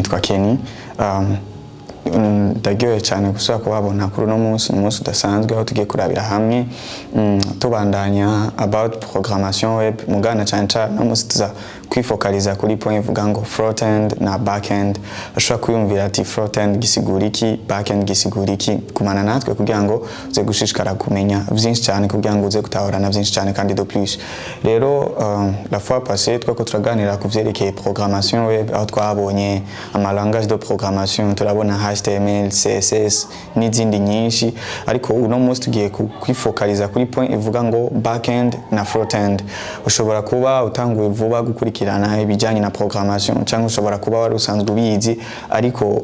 Nitwa Kenny. Ndaryohewe cyane gusubira kubabona kuri uno munsi, ni umunsi udasanzwe aho tugiye kurabira hamwe tubandanya about programmation web mugana cyane cyane uno munsi tuza kwifokaliza kuri point ivuga ngo front end na back end. Ushobora kwiyumvira ati front end gisigura iki, back end gisigura iki? Kumana natwe kugira ngo uze gushishikara kumenya vyinshi cyane, kugira ngo uze gutahurana vyinshi cyane kandi de plus. Rero la fois passée twako turaganira ku vyerekeye programmation web, aho twabonye ama langage de programmation, turabona HTML, CSS n'izindi nyinshi, ariko uno munsi tugiye kwifokaliza kuri point ivuga ngo back end na front end. Ushobora kuba utanguye vuba gukurikirana ibijyanye na programmation, cyangwa ushobora kuba wari usanzwe ubizi, ariko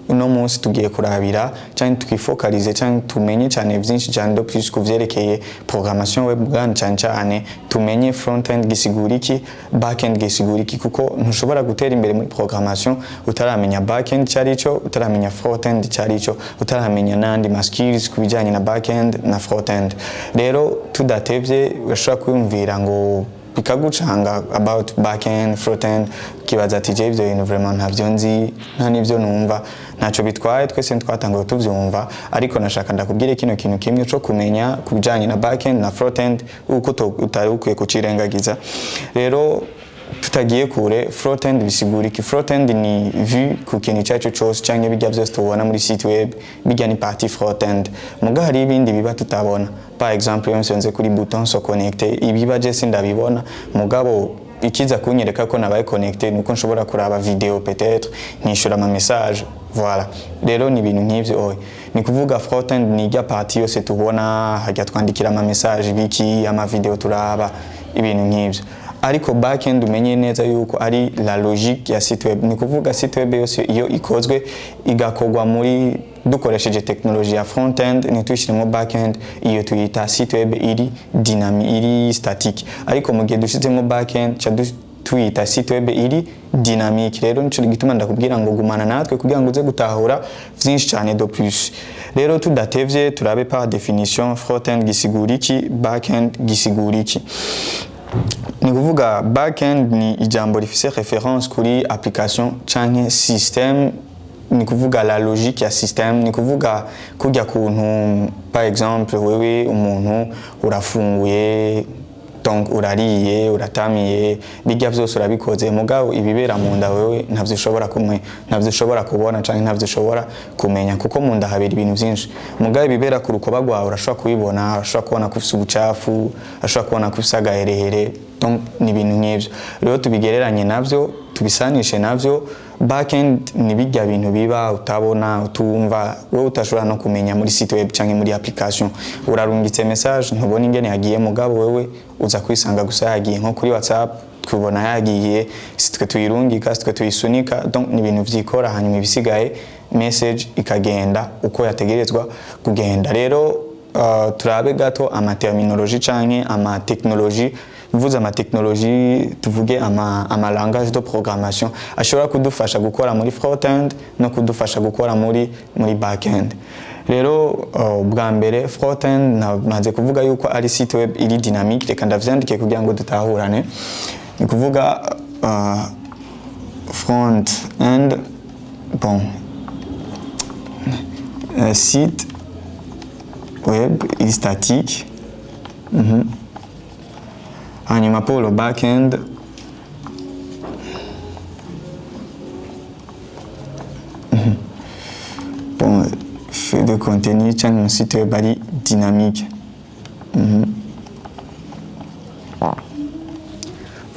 uno munsi tugiye kurabira cyangwa twifokalize cyangwa tumenye cyane byinshi cyane de plus ku vyerekeye programmation web bwana, cyane cyane tumenye front end gisigura iki, back end gisigura iki, kuko ntushobora gutera imbere muri programmation utaramenya back end cyari cyo, utaramenya front end cyari cyo, utaramenya n'andi ma skills ku bijyanye na back end na front end. Rero tudatevye, urashobora kwiyumvira ngo bikagucanga about back end, front end, kibaza ati je ivyo bintu vraiment ntavyo nzi, nta n'ivyo numva. Ntacyo bitwaye, twese twatanguye tuvyumva, ariko nashaka ndakubwire kino kintu kimwe co kumenya ku bijanye na back end na front end, uko utari ukwiye kucirengagiza. Rero tutagiye kure, front end bisigura iki? Front end ni vue ku kintu icyo aricyo cyose, cyangwa bijya byose tubona muri site web, bijya ni partie front end. Muga hari ibindi biba tutabona. Par exemple, iyo nsenze kuri bouton se connecter, ibiba je sindabibona, mugabo ikiza kunyereka ko nabaye connecté nuko nshobora kuraba video, peut-être nkishura ama message. Voilà, rero ni ibintu nk'ivyo. Oye, ni kuvuga front end ni ijya partie yose tubona, hajya twandikira ama message, biki, ama video turaba, ibintu nk'ivyo. Ariko back end umenye neza yuko ari la logique ya site web. Ni kuvuga site web yose iyo ikozwe igakorwa muri dukoresheje technologie ya front end, ntituyishyiremo back end, iyo tuyita site web iri dynamique, iri statique. Ariko mu gihe dushizemo back end, ca tuyita site web iri dynamique. Rero nico gituma ndakubwira ngo gumana natwe kugira ngo uze gutahura vyinshi cyane de plus. Rero tudatevye, turabe par définition front end gisigura iki, back end gisigura iki. Ni kuvuga backend ni ijambo rifise référence kuri application canke système, ni kuvuga la logique ya système. Ni kuvuga kurya kuntu, par exemple, wewe umuntu urafunguye, donc urariye, uratamiye, bijya vyose urabikoze, mugabo ibibera mu nda wewe ntavyo ushobora kumwe, ntavyo ushobora kubona canke ntavyo ushobora kumenya, kuko mu nda habera ibintu vyinshi. Mugabo ibibera ku rukoba rwawe urashobora kubibona, urashobora kubona ko ufise ubucafu, urashobora kubona ko ufise agaherehere, donc ni ibintu nk'ivyo. Rero tubigereranye navyo, tubisanishe navyo. Backend ni bijya bintu biba utabona, utumva, wowe utashobora no kumenya muri site web canke muri application. Urarungitse message, ntubona ingene yagiye, mugabo wewe uza kwisanga gusa yagiye. Nko kuri WhatsApp tubona yagiye, sitwe tuyirungika, sitwe tuyisunika, donc ni ibintu vyikora, hanyuma ibisigaye message ikagenda uko yategerezwa kugenda. Rero turabe gato ama terminologie canke ama technologie. Mvuze ama technologie, tuvuge ama langage de programmation ashobora kudufasha gukora muri front end no kudufasha gukora muri back end. Rero bwa mbere front end namaze kuvuga yuko ari site web iri dynamique. Reka ndavyandike kugira ngo dutahurane. Ni kuvuga front end, bon, site web iri statique. Hanyuma pour le back-end, bon, fait de contenu cyangwa site web ari dynamique.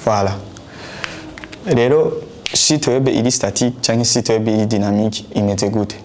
Voilà, rero site web iri statique cyangwa site web iri dynamique imeze gute?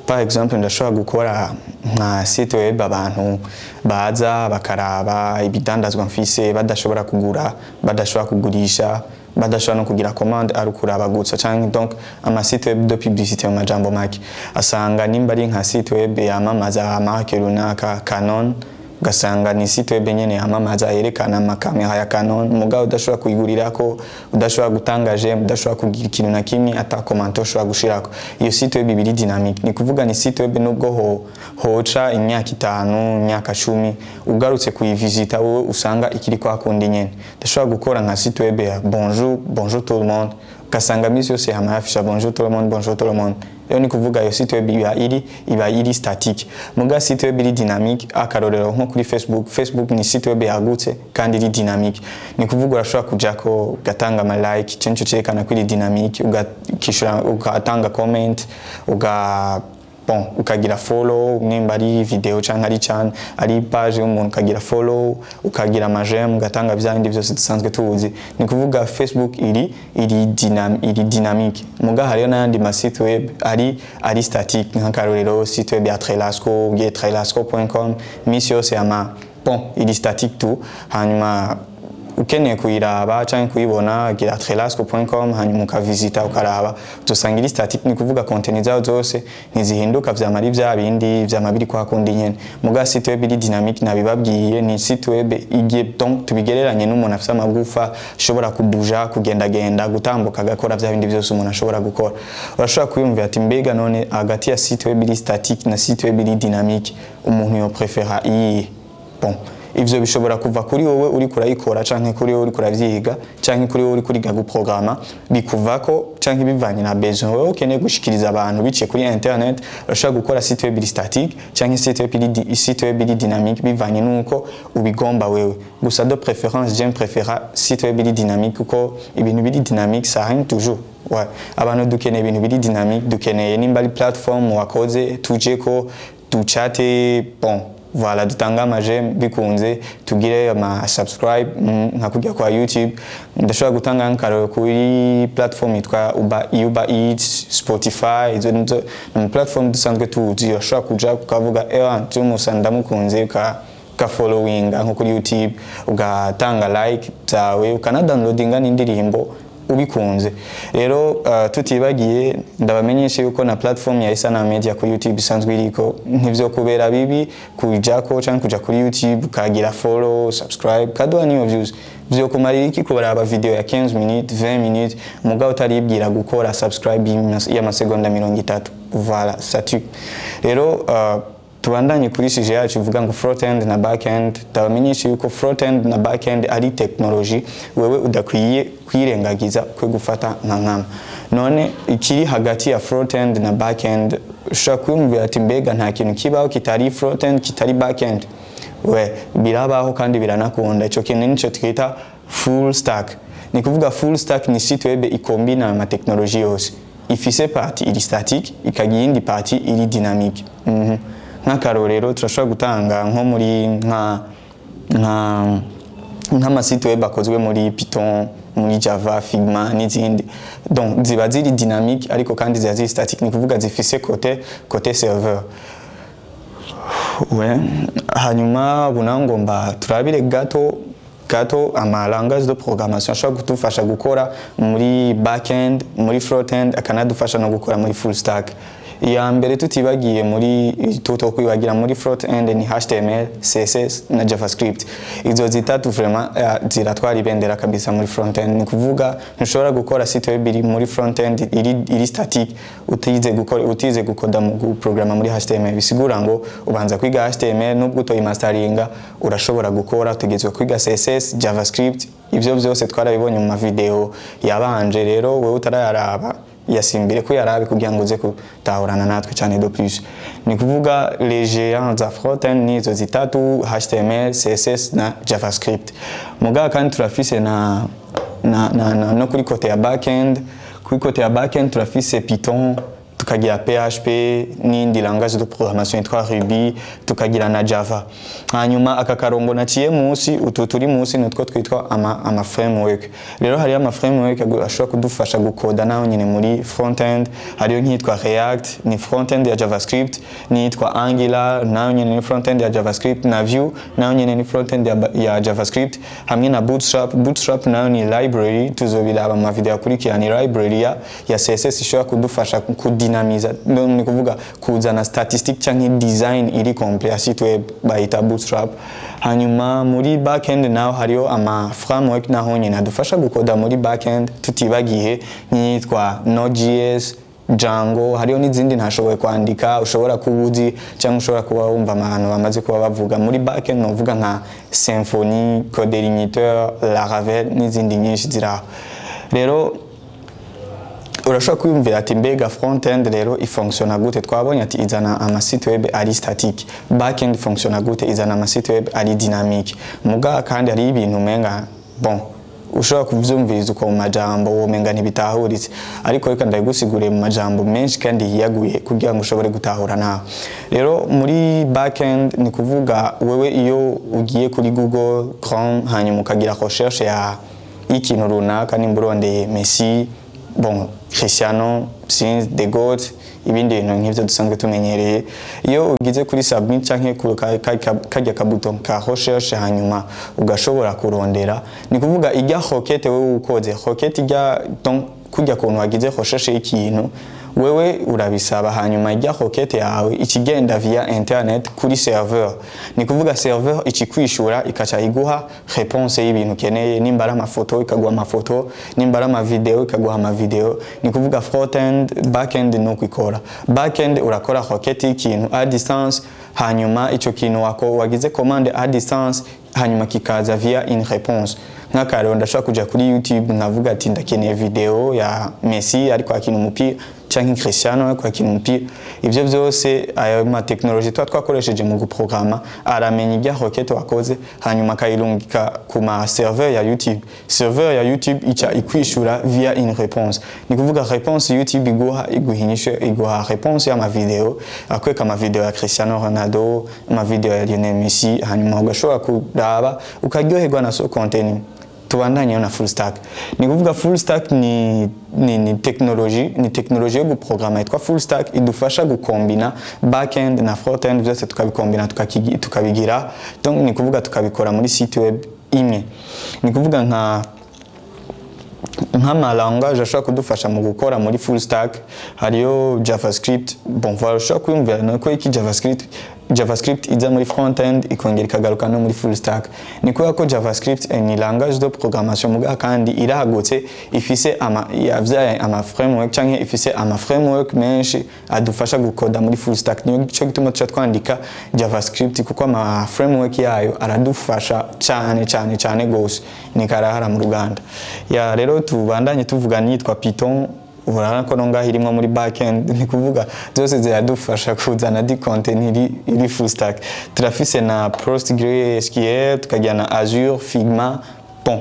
Par exemple, ndashobora gukora nka site web abantu baza bakaraba ibidandazwa mfise, badashobora kugura, badashobora kugurisha, badashobora no kugira commande, ari ukuraba gusa, canke donc ama site web de publicité. Mu majambo make, asanga nimba ari nka site web yamamaza marque runaka, Canon, ugasanga ni site web nyene yamamaza, yerekana amakamera ya Canon, mugabo udashobora kuyigurirako, udashobora gutanga j'aime, udashobora kugira ikintu na kimwe, ata commentaire ushobora gushirako. Iyo site web ibiri dynamique. Ni kuvuga ni site web nubwo hoca imyaka 5, imyaka 10, ugarutse kuyivisita wowe usanga ikiri kwa kundi nyene. Ndashobora gukora nka site web ya bonjour, bonjour tout le monde. Ugasanga misi yose hama yafisha "Bonjour tout le monde, bonjour tout le monde." Rero ni kuvuga iyo site web iba iri statique. Muga site web iri dynamique, akarorero nko kuri Facebook. Facebook ni site web yagutse kandi iri dynamique. Ni kuvuga urashobora kujako ugatanga ama like, ico nico cerekana ko iri dynamique, ugakishura, ugatanga comment, uga bon ukagira follow nimba ari video canke ari channel, ari page y'umuntu, ukagira follow, ukagira ama j'aime, ugatanga vya bindi byose dusanzwe tuzi. Ni kuvuga Facebook iri dynamique. Muga hariyo n'ayandi ma site web ari statique, nk'akarorero site web ya Trelasco, ugiye trelasco.com, misi yose ama bon iri statique tu. Hanyuma ukeneye kuyiraba canke kuyibona, gira trelasco.com, hanyuma ukavisita, ukaraba, uzosanga iri statique. Ni kuvuga contenu zayo zose ntizihinduka, vyama ari vya bindi, vyama biri kwa kundi nyene. Muga site web iri dynamique, nabibabwiye, ni site web igiye, donc tubigereranye n'umuntu afise amagufa ashobora kubuja, kugendagenda, gutambuka, agakora vya bindi vyose umuntu ashobora gukora. Urashobora kwiyumvira ati: "Mbega none hagati ya site web iri statique na site web iri dynamique, umuntu yo préféra iyihe?" Bon, ivyo bishobora kuva kuri wowe uri kurayikora, canke kuri wowe uri kuravyiga, canke kuri wowe uri kuriga guprograma, bikuvako, canke bivanye na besoin wowe ukeneye gushikiriza abantu biciye kuri internet. Urashobora gukora site web iri statique canke site web iri dynamique, bivanye nuko ubigomba wewe. Gusa de préférence, j'aime préféra site web iri dynamique, kuko ibintu biri dynamique, ça règne toujours. Ouais. Abantu dukeneye ibintu biri dynamique, dukeneye nimba ari platform wakoze tujeko, duchate, bon voilà, dutange ama j'aime bikunze, tugire ama subscribe, nka kujya kwa YouTube. Ndashobora gutanga nk'akarorero kuri platform yitwa Uber Eats, Spotify, izo nizo ni platform dusanzwe tuzi. Urashobora kuja ukavuga: "Ewa Tumusa ndamukunze," uka followinga nko kuri YouTube, ugatanga like zawe, ukanadownloadinga n'indirimbo ubikunze. Rero tutibagiye, ndabamenyesha yuko na platform ya Isana Media kuri YouTube isanzwe iriko. Ntivyo kubera bibi kujako canke kuja kuri YouTube ukagira follow, subscribe, kaduha niyo views. Vyo kumarira iki kubaraba video ya 15 minutes, 20 minutes, mugabo utaribwira gukora subscribe y'amasegonda 30? Voilà, ça tue. Rero tubandanye kuri sujet yacu ivuga ngo front end na back end. Ndabamenyesha yuko front end na back end ari technology wewe udakwiye kwirengagiza, kwe gufata nka nkama. None ikiri hagati ya front end na back end, ushobora kwiyumvira ati: "Mbega nta kintu kibaho kitari front end, kitari back end?" We, birabaho kandi biranakunda. Ico kintu nico twita full stack. Ni kuvuga full stack ni site web ikombina ama technologie yose, ifise partie iri statique, ikagira iyindi partie iri dynamique. Nk'akarorero turashobora gutanga nko muri nk'ama site web akozwe muri Python, muri Java, Figma n'izindi. Donc ziba ziri dynamique ariko kandi ziba ziri statique, ni kuvuga zifise côté serveur. Ouais. Hanyuma ubu naho ngomba turabire gato gato ama langage de programmation ashobora kudufasha gukora muri backend, muri frontend, akanadufasha no gukora muri full stack. Iya mbere tutibagiye muri tuto kwibagira muri front end ni HTML, CSS na JavaScript. Izo zitatu vraiment ziratwara ibendera kabisa muri front end. Ni kuvuga ntushobora gukora site web iri muri front end iri static utize gukora, utize gukoda mu guprograma muri HTML. Bisigura ngo ubanza kwiga HTML, nubwo utoyimastaringa urashobora gukora. Utegetswe kwiga CSS, JavaScript. Ivyo vyose twarabibonye mu mavideo yabanje. Rero wewe utarayaraba, yasimbire ko yarabe kugira ngo uze gutahurana natwe cyane. De plus, ni kuvuga les géants za front-end nizo zitatu: HTML, CSS na JavaScript. Mugabo kandi turafise na no kuri côté ya backend. Kuri côté ya backend turafise Python, tukagira PHP n'indi langage de programmation yitwa Ruby, tukagira na Java. Hanyuma aka karongo naciye munsi, utu turi munsi, nutwo twitwa ama framework. Rero hariyo ama framework ashobora kudufasha gukoda naho nyine muri front end. Hariyo nk'iyitwa React, ni front end ya JavaScript, n'iyitwa Angular, nayo nyine ni front end ya JavaScript, na Vue, nayo nyine ni front end ya JavaScript, hamwe na Bootstrap. Bootstrap nayo ni library, tuzobiraba mu mavideo akurikira, ni library ya CSS ishobora kudufasha kudinamiza, ni kuvuga kuzana statistic canke design iri complet ya site web, bayita Bootstrap. Hanyuma muri backend naho hariyo ama framework naho nyine adufasha gukoda muri backend, tutibagiye nk'iyitwa Node.js, Django. Hariyo n'izindi ntashoboye kwandika, ushobora kuba uzi cyangwa ushobora kuba wumva abantu bamaze kuba bavuga muri backend, novuga nka Symfony, CodeIgniter, Laravel n'izindi nyinshi ziraho. Rero Urashobora kwiyumvira ati: "Mbega front-end rero ifonctiona gute?" Twabonye ati izana ama site web ari statique. Back-end fonctiona gute? Izana ama site web ari dynamique. Muga kandi hari ibintu umenga, bon, ushobora kuvyumviriza uko mu majambo womenga ntibitahuritse, ariko reka ndabigusiguriye mu majambo menshi kandi yiyaguye kugira ngo ushobore gutahura nawe. Rero muri backend, ni kuvuga wewe iyo ugiye kuri Google Chrome, hanyuma ukagira recherche ya y'ikintu runaka, nimba urondeye Messi, bon, Cristiano, since the GOAT, ibindi bintu nk'ivyo dusanzwe tumenyereye, iyo ugize kuri submit canke ku karya kabuto ka recherche, hanyuma ugashobora kurondera, ni kuvuga ijya requête wewe ukoze requête ijya, donc kurya kuntu wagize recherche y'ikintu, wewe urabisaba, hanyuma ijya requête yawe ikigenda via internet kuri serveur. Ni kuvuga serveur ikikwishura, ikaca iguha réponse y'ibintu ukeneye. Nimba ari amafoto, ikaguha amafoto, nimba ari amavideo, ikaguha amavideo. Ni kuvuga front-end, back-end nuko ikora. Back-end urakora requête y'ikintu à distance, hanyuma ico kintu wako wagize commande à distance, hanyuma kikaza via une réponse. Nk'akarero, ndashobora kuja kuri YouTube nkavuga ati ndakeneye video ya Messi ariko akina umupira canke Cristiano ariko akina umupira. Ivyo vyose, ayo ma technologie tuba twakoresheje mu guprograma, aramenya ibya requête wakoze, hanyuma akayirungika ku ma serveur ya YouTube. Serveur ya YouTube ica ikwishura via une réponse. Ni kuvuga réponse YouTube iguha, iguha inyishu, iguha réponse y'ama video, akwereka ama video ya Cristiano Ronaldo, ama video ya Lionel Messi, hanyuma ugashobora kuraba ukaryoherwa na so contenu. Tubandanye na full stack. Ni kuvuga full stack ni technologie, ni technologie yo guprograma yitwa full stack, idufasha gukombina backend na frontend, byose tukabikombina, tukabigira, donc ni kuvuga tukabikora muri site web imwe. Ni kuvuga nk'ama langage ashobora kudufasha mu gukora muri full stack, hariyo JavaScript. Bon, voilà, ushobora kwiyumvira nuko iki JavaScript iza muri front-end ikongera ikagaruka no muri full stack. Ni kubera ko JavaScript ni langage de programmation, muga kandi iragutse, ifise ama yavyaye ama framework canke ifise ama framework menshi adufasha gukoda muri full stack. Niyo cyo gituma tuca twandika JavaScript, kuko ama framework yayo aradufasha cyane cyane cyane gose, ni karahara mu ruganda. Ya, rero tubandanye tuvuga nitwa Python. Urabona ko no ngaho irimo muri backend. Ni kuvuga zose ziradufasha kuzana di content iri full stack. Turafise na PostgreSQL, tukagira na Azure, Figma, bon,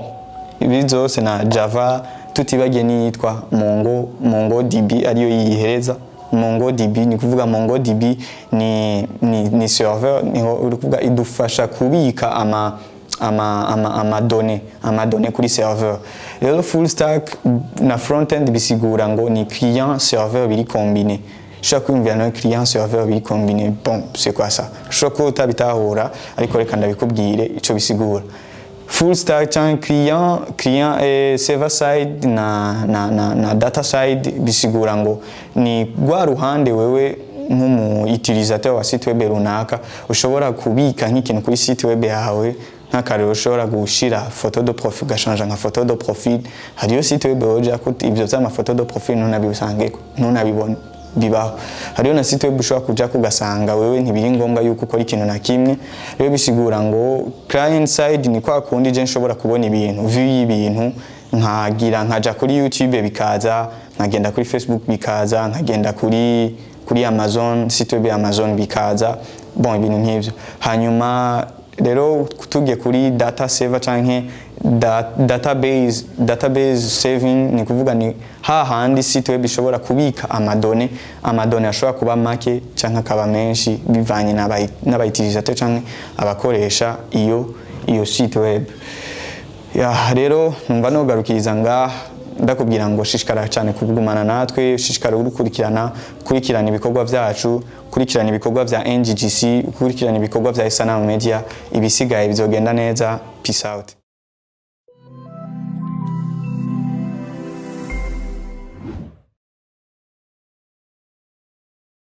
ibi zose na Java, tutibagiye n'iyitwa MongoDB ariyo yihereza MongoDB. Ni kuvuga MongoDB ni serveur, ni uri kuvuga idufasha kubika ama données kuri serveur. Rero full stack na front-end bisigura ngo ni client serveur biri combiné. Ushobora kwiyumvira nawe client serveur biri combiné, bon, c'est quoi ça? Ushobora kuba utabitahura, ariko reka ndabikubwire ico bisigura. Full stack cyangwa client et server side na data side bisigura ngo ni rwa ruhande wewe nk'umu utilisateur wa site web runaka ushobora kubika nk'ikintu kuri site web yawe. Nk'akarero, ushobora gushira photo de profil, ugashanja nka photo de profil. Hariyo site web woja ko ivyo vy'ama photo de profil ntunabisangeko, ntunabibone bibaho. Hariyo na site web ushobora kuja kugasanga wewe ntibiri ngombwa yuko ukora ikintu na kimwe. Rero bisigura ngo client side ni kwa kundi je nshobora kubona ibintu, view y'ibintu, nkagira nkaja kuri YouTube bikaza, nkagenda kuri Facebook bikaza, nkagenda kuri Amazon, site web ya Amazon bikaza, bon, ibintu nk'ivyo. Hanyuma rero tugiye kuri data server canke database saving, ni kuvuga ni hahandi site web ishobora kubika ama données. Ama données ashobora kuba make canke akaba menshi bivanye n'aba utilisateur canke abakoresha iyo site web. Ya, rero numva nogarukiriza ngaha, ndakubwira ngo shishikara cyane kugumana natwe, shishikara urukurikirana, kurikirana ibikorwa byacu, kurikirana ibikorwa bya NGGC, kurikirana ibikorwa bya Isanamu Media. Ibisigaye bizogenda neza. Peace out.